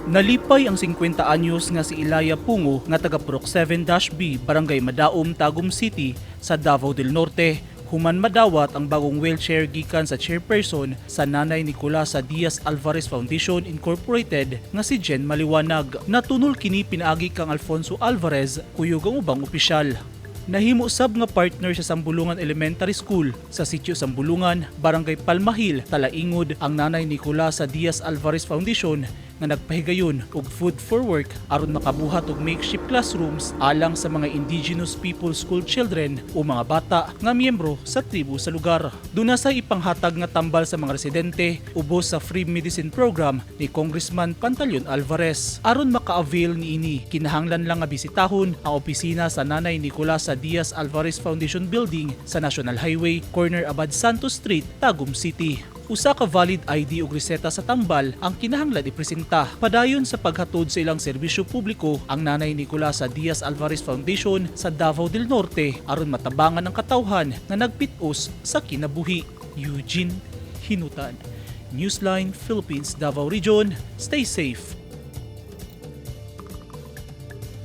Nalipay ang 50 anyos nga si Ilaya Pungo nga taga Purok 7-B, Barangay Madaom, Tagum City sa Davao del Norte human madawat ang bagong wheelchair gikan sa chairperson sa Nanay Nicolasa Diaz Alvarez Foundation Incorporated nga si Jen Maliwanag. Natunol kini pinaagi kang Alfonso Alvarez, kuyog ang ubang opisyal. Nahimo sab nga partner sa Sambulungan Elementary School sa Sitio Sambulungan, Barangay Palmahil, Talaingod ang Nanay Nicolasa Diaz Alvarez Foundation nga nagpahigayon og food for work aron makabuhat og makeshift classrooms alang sa mga indigenous people school children o mga bata nga miyembro sa tribo sa lugar. Duna sa ipanghatag nga tambal sa mga residente ubos sa free medicine program ni Congressman Pantaleon Alvarez. Aron maka-avail niini, kinahanglan lang nga bisitahon ang opisina sa Nanay Nicolasa Diaz Alvarez Foundation Building sa National Highway, corner Abad Santos Street, Tagum City. Usa ka valid ID ug reseta sa tambal ang kinahanglan ipresenta. Padayon sa paghatod sa ilang serbisyo publiko ang Nanay Nicolasa Diaz Alvarez Foundation sa Davao del Norte aron matabangan ang katawhan nga nagpit-os sa kinabuhi. Eugene Hinutan, Newsline Philippines, Davao Region. Stay safe.